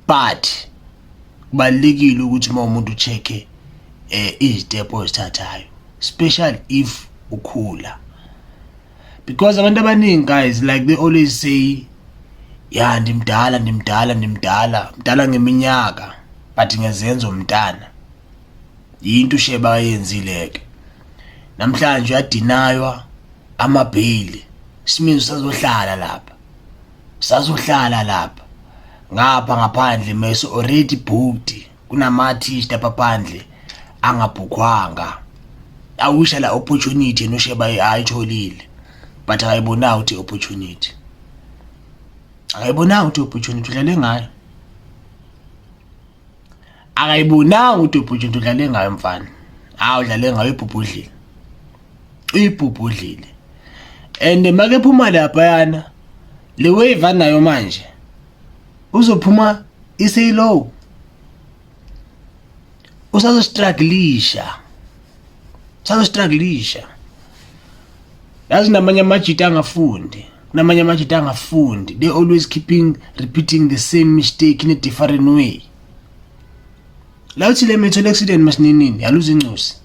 But kubalulekile ukuthi uma umuntu ucheck-e izitepu ozithathayo, especially if ukhula, because abantu abaningi, guys, like they always say, "Ya, ndimdala, ndimdala, ndimdala, mdala ngeminyaka, but ngezenzo umntana." Yinto uSheba ayenzile ke namhlanje, uyadenywa ama-bail. Simizo sazohlala lapha, sazohlala lapha ngapha ngaphandle mase already booked. Kunama-artist apha phandle angabhukhwanga, awisha la opportunity noSheba ayitholile, but akayibonanga ukuthi opportunity, akayibonanga ukuthi opportunity udlale ngayo, akayibonanga ukuthi opportunity udlale ngayo. Mfana, hawu, udlale ngayo, ibhubhudlile, ibhubhudlile. And make phuma lapha yana le wave anayo manje, uzophuma isey-low, usazostrugglisha, usazostrugglisha. Yazi, namanye amajita angafundi, namanye amajita angafundi, they always keeping repeating the same mistake in a different way. La uthi le methole accident masininini, yaluza incosi,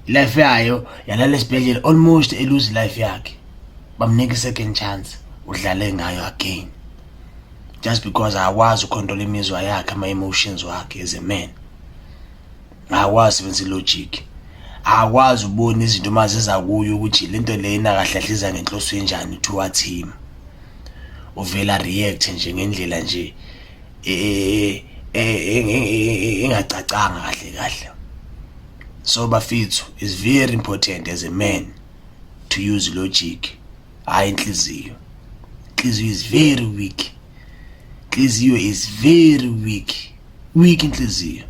life yayo, yalala esibhedlela, almost eluze life yakhe. Bamnika i-second chance, udlale ngayo again, just because akwazi ucontrol imizwa yakhe, ama-emotions wakhe as a man. Akwazi sebenzisa logic, akwazi ubona izinto uma ziza kuyo ukuthi lento lena kahle kahle iza ngenhloso enjani towards him. Uvela react nje ngendlela nje engacacanga kahle kahle. So bafethu, it's very important as a man to use logic, hayi inhliziyo. Inhliziyo is very weak, inhliziyo is very weak, weak inhliziyo.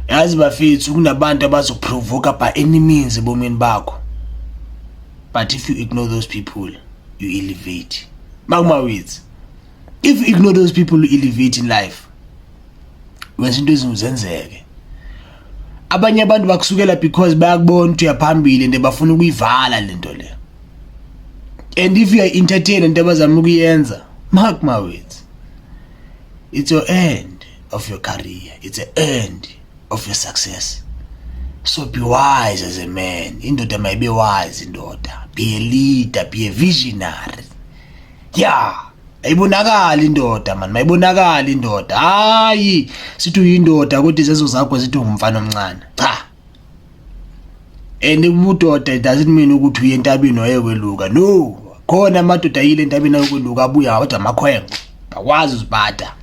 Yazi bafethu, kunabantu abazokuprovoka by any means ebomini bakho, but if you ignore those people, you elevate. Makuma, if you ignore those people, you elevate in life, wenza into ezinguzenzeke. Abanye abantu bakusukela because bayakubona ukuthi uyaphambili and bafuna ukuyivala lento le, and if you are entertain into abazama ukuyenza, mark my words, it's your end of your career, it's the end of your success. So be wise as a man. Indoda mayibe wise. Indoda, be a leader, be a visionary. Yeah, ayibonakali indoda man, mayibonakala indoda. Hayi, sithi uyindoda kodwa izenzo zakho zithi ungumfana omncane. Cha, and ubudoda, it doesn't mean ukuthi uye entabeni wayekweluka. No, khona amadoda ayile entabeni ayokweluka, abuya kodwa amakhwenkwe akwazi uziphatha.